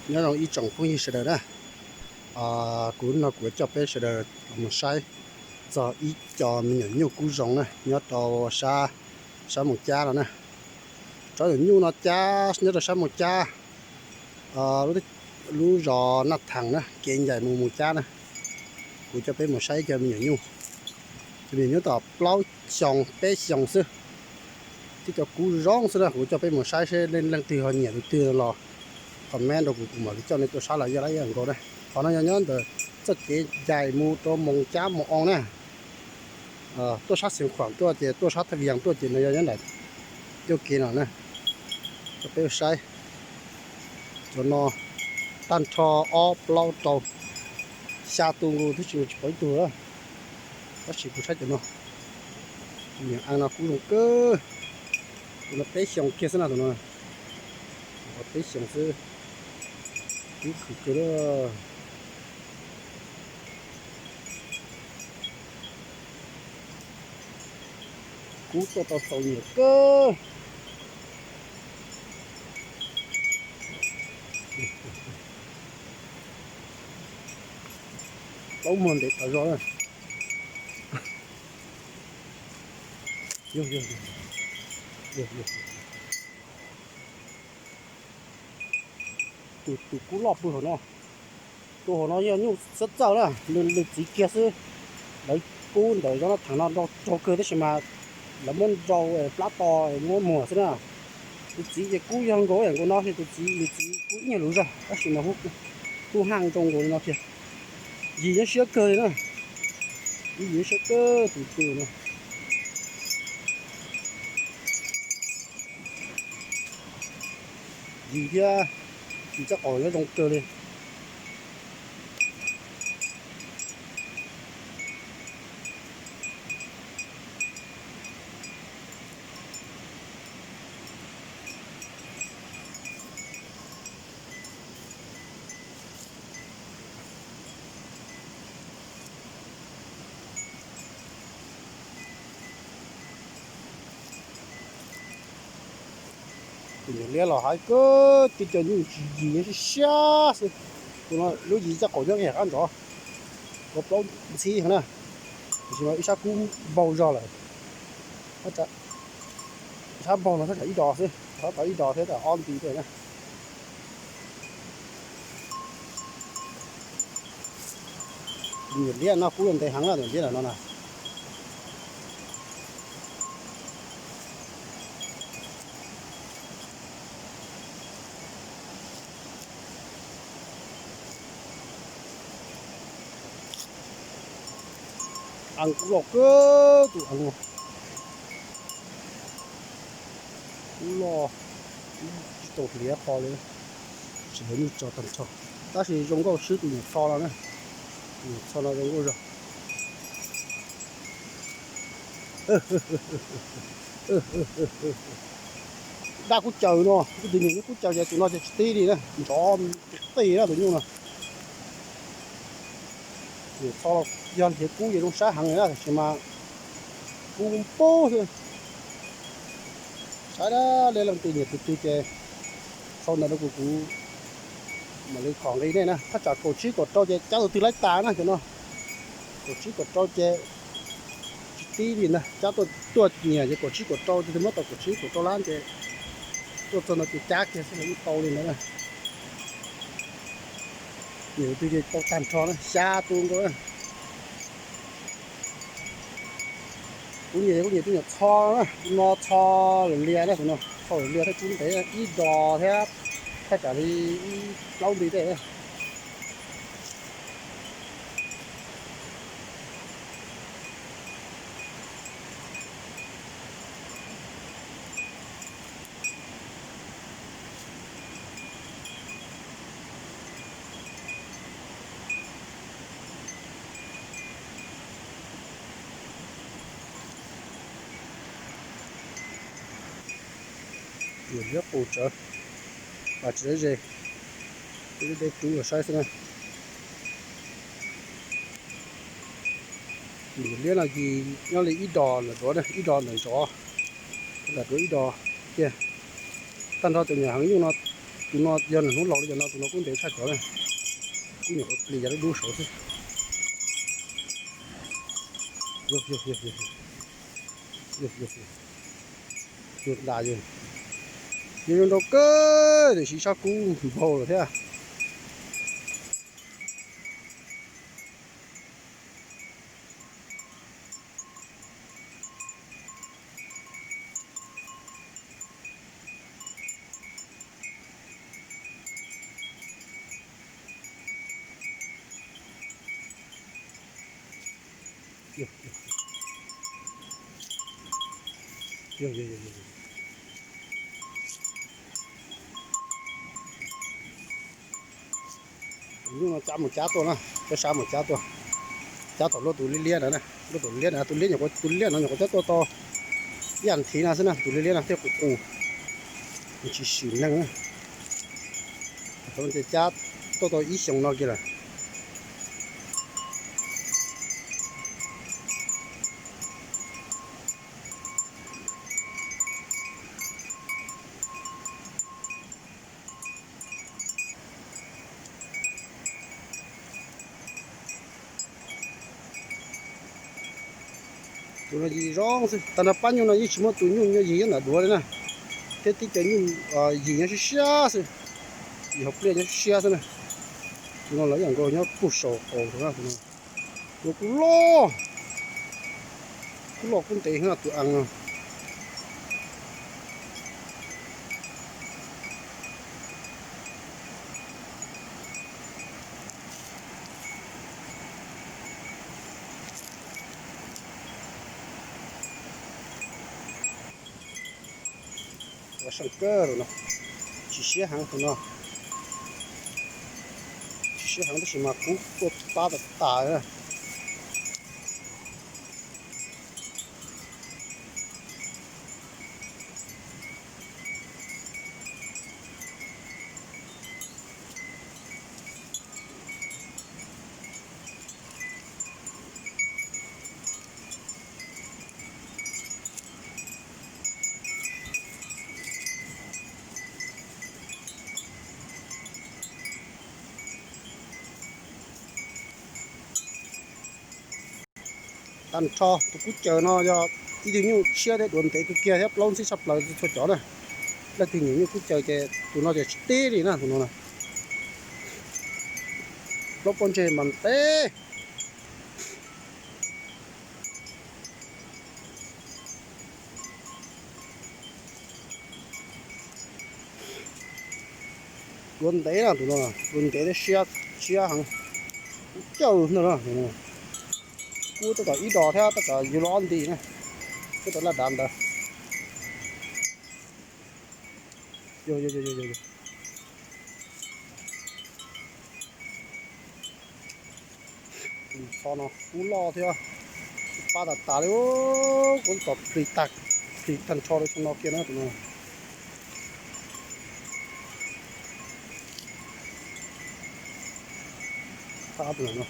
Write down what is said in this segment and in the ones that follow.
Nyob zoo ib tsoom phooj ywg sawv daws na, kuv no kuv coj peb sawv daws los mus saib txog ib co me nyuam nyuj kub zoo na nyob rau sab, sab Moos Cab no na. Cov nyuam nyuj no cab nyob rau sab Moos Cab, lub zos Naj Theem na, kev ncaim mus Moos Cab na. Kuv coj peb mus saib cov me nyuam nyuj, cov me nyuam nyuj tau plaub xyoos peb xyoos xwb, twb cov kub zoo xwb na. Kuv coj peb mus saib seb leej twg ho nyiam tus twg los comment rau kuv, kuv mam li coj nej tuaj saib los yog lab yam nkaus na. Qhov no yog nyob ntawm txoj kev ncaim mus rau Moos Cab Moos Oo na. Tuaj sab Xeev Khuam tuaj ces tuaj sab Thaj Vias tuaj ces no yog nyob nram ncauj kev no na. Coj peb saib cov no, tag nrho ob plaub rau xya tus nkaus twb tsis, tsis pom ib tug na. Tab sis kuv saib cov no, tus niam ees no kub zoo kawg. Tus no peb xyoos kiag xwb na, tus no peb xyoos xwb, kub khwv kawg. Kub tuaj tau txaus nyiam kawg. Plaub muag ntev tas zog na. Tus, tus kub loj pw hauv no, tus hauv no yog nyuj xab txawj na, nws txiv kiag xwb. Lawv kub ntawm zos Naj Theem no nrau raug kawg tab sis mas lawv muab nrau plab to muab muag xwb na. Tus txiv ces kub yog nkaus yam nkaus no, tus txiv, nws txiv kub ib nyuag lus zog tab sis mas kub haj zoo nkaus li no tiag. Yim nyob siab kawg li na, kub yim nyob siab kawg tus twg no. Yim thiab yim caj qaum nyob zoo kawg li. Tus niam liab los hais kawg, tib co nyuj tsis yim, siab siab xwb. Tus no lub yim caj qaum nyob qab ntsov, kaum plaub ntxhib na, tiam sis mas ib sab kub npaug zog lawm. Sab npaug no thaj tsam ib dos xwb, thaj tsam ib dos thiab ob nti tej na. Tus niam liab no kub ntev heev na, niam liab no na. Ees kub loj kawg tus ees no. Kub loj, tsis tau hliav qhov li, tsis hliav nyuj tso tag nrho. Tab sis zoo nkauj swb tus nyuam txho no na, tus nyuam txho no zoo nkauj zog. Dab kub caws no, tus niam kub caws ces tus no ces tsis tib li na, nrov qis na tus nyuj no. Nyuam txho yog hliav kub ces zoo sab heev li na, tab sis mas kub pub xwb. Saib dab li leej twg nyiam tus twg ces sau ntawv rau kuv, kuv mam li khom nqi nej na. Thaj tsam kaum tsib kaum rau ces cab tus twg laib tas na cov no. Kaum tsib kaum rau ces tsis tib li ntag, cab tuaj tuaj nyiam ces kaum tsib kaum rau, tus twg muab tau kaum tsib kaum rau lab ces tuaj txog no ces cab kiag xwb los yeej tau li ntawd na. Nyiam tus twg ces tau tag nrho na, xya tus nkaus na. Kuv nyiam, kuv nyiam tus nyuam txho na, tus no txho lias lias na, tus no txho lias lias thiab kub ntev ib dos thiab, thaj tsam li ib plaub nti tej. Nyuam liab qus tsawv, tsis deb ze, deb deb rub los saib xwb na. Nyuam liab no ces nyob li ib dos ntawm duav, ib dos ntawm ntsov, ntawm duav ib dos kiag. Tag nrho cov nyuam heev nyuj no Tus no yog nws hnub laus li cov no, tus no kub ntev tshaj cov na. Kub nyuam qhuav plis yav dub dub saud xwb. Yog, yog, yog, yog, yog, yog, yog, yog ntas yog, yog zoo nraug kawg, tiam sis sab kub npaug lawm thiab. Tus nyuj no cab mus cab tuaj na, cab sab mus cab tuaj, cab tom luaj tus liab liab na, luaj tus liab na, tus liab nyuam qhuav, tus liab no nyuam qhuav cab tuaj tau ib as thiv no xwb na, tus liab liab no thiaj qus qus, nws tsis swm neeg na. Thaum no ces cab tuaj tau ib xyoos no kiag lawm. Tus no yig zoo xwb, tag nrho pab nyuj no yeej tsis muaj tus nyuj nyob yig nyob ntawm duav li na, thiab tib co nyuj yig nyob siab siab xwb, yig hauv pliaj nyob siab siab xwb na. Tus no lawv yam nkaus nyob puag saum qaum tus no, tus no kuj loj, kuj loj kuj ntev heev tus ees no. Ua seej kawg tus no, tsis siab heev tus no, tsis siab heev tab sis mas kub tuaj pab tas tas. Tag nrho tus kub caws no yog ib tug nyuj siab thiab duav ntev kawg kiag thiab plaub ntxhib tshaj plaws txhua cov na. Leej twg nyiam nyuj kub caws ces tus no ces tsis tib li na, tus no na. Plaub pob ntseg mas ntev. Duav ntev na tus no, duav ntev thiab siab, siab heev. Kub caws ntag na, kub tab tom ib dos thiab tab tom yug los ob nti na, tab tom laj dav ntawd. Yog, yog, yog, yog, yog. Tus no kub loj thiab, pab tas tas li, kuv tab tom plis tag, plis tag nrho rau xyoo no kiag na tus no. Thab tus no,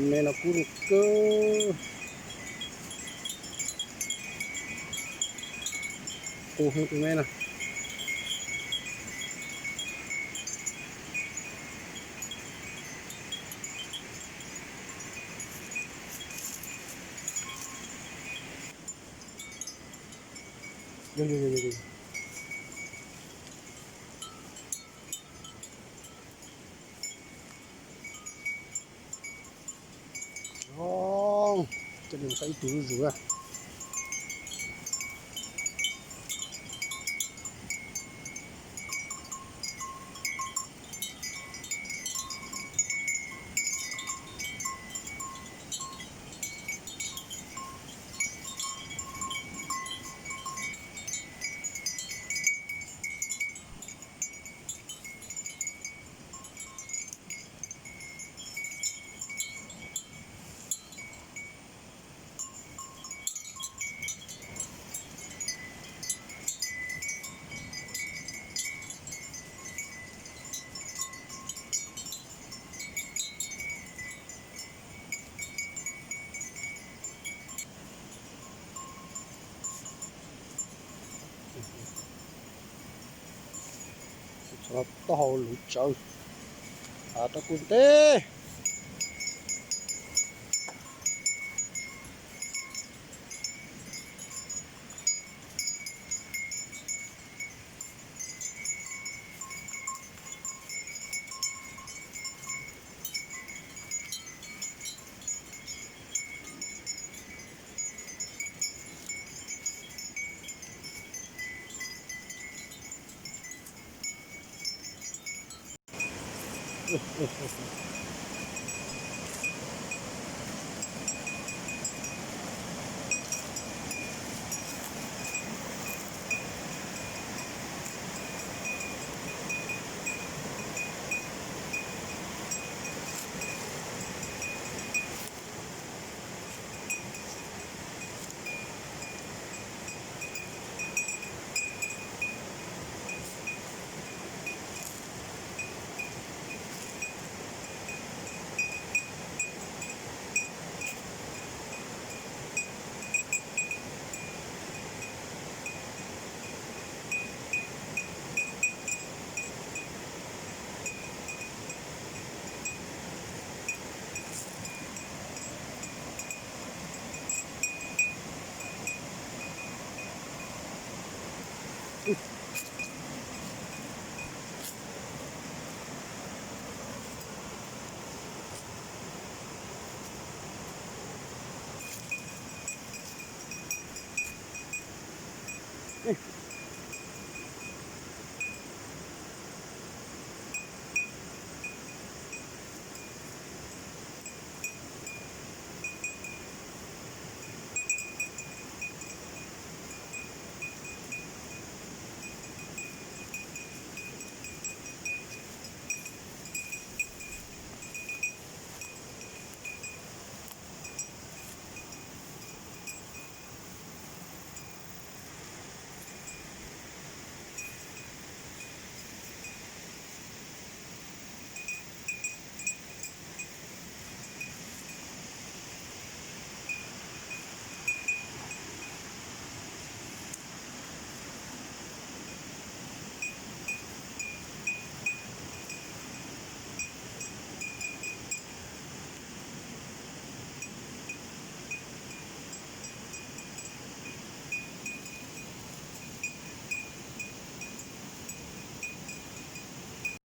me no kub zoo kawg, qus heev tus me no. Zoo, coj nej mus saib ib tug zuj zus na. Taub hau luv tsawv, rau kuv ntej.